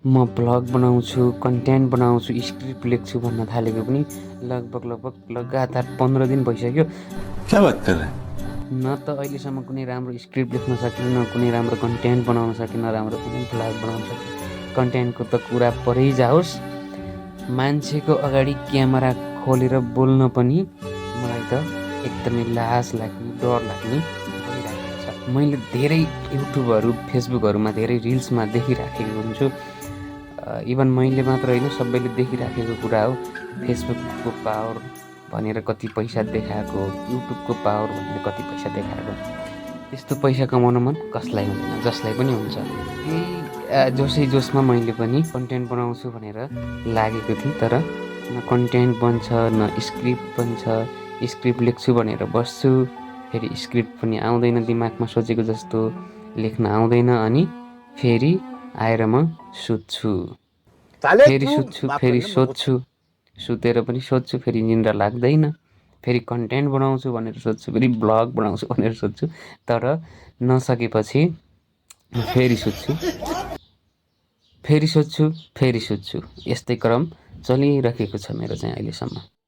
म ब्लग बनाउँछु, कन्टेन्ट बनाउँछु, स्क्रिप्ट लेख्छु भन्न थालेको पनि लगभग लगातार 15 दिन भइसक्यो। क्या बात कर रहे हैं? न त अहिलेसम्म कुनै राम्रो स्क्रिप्ट लेख्न सकिनँ, न कुनै राम्रो कन्टेन्ट बनाउन सकिनँ, राम्रो कुनै ब्लग बनाउन सकिनँ। कन्टेन्टको त कुरा परै जाओस्, मान्छेको अगाडि क्यामेरा खोलेर बोल्न पनि मलाई त एकदमै लाज लाग्ने, डर लाग्ने भइरहेको छ। मैले धेरै युट्युबहरू, फेसबुकहरूमा धेरै रिल्समा देखिराखेको हुन्छु। इभन मैले मात्र होइन, सबैले देखिराखेको कुरा हो। फेसबुकको पावर भनेर कति पैसा देखाएको, युट्युबको पावर भनेर कति पैसा देखाएको। त्यस्तो पैसा कमाउन मन कसलाई हुँदैन, जसलाई पनि हुन्छ। त्यही जोसै जोसमा मैले पनि कन्टेन्ट बनाउँछु भनेर लागेको थिएँ, तर न कन्टेन्ट बन्छ, न स्क्रिप्ट बन्छ। स्क्रिप्ट लेख्छु भनेर बस्छु, फेरि स्क्रिप्ट पनि आउँदैन, दिमागमा सोचेको जस्तो लेख्न आउँदैन, अनि फेरि आएर म सुत्छु। साले फेरि तू सुत्छु, बात फेरि करने में बहुत सोध्छु, सुतेर पनि सोध्छु, फेरि निन्द्रा लाग्दैन। फेरि कन्टेन्ट बनाउँछु भनेर सोध्छु, फेरि ब्लग बनाउँछु भनेर सोध्छु, तर नसकेपछि फेरि सुत्छु, फेरि सोध्छु, फेरि सुत्छु। यस्तै क्रम चलिरहेको छ मेरो चाहिँ अहिलेसम्म।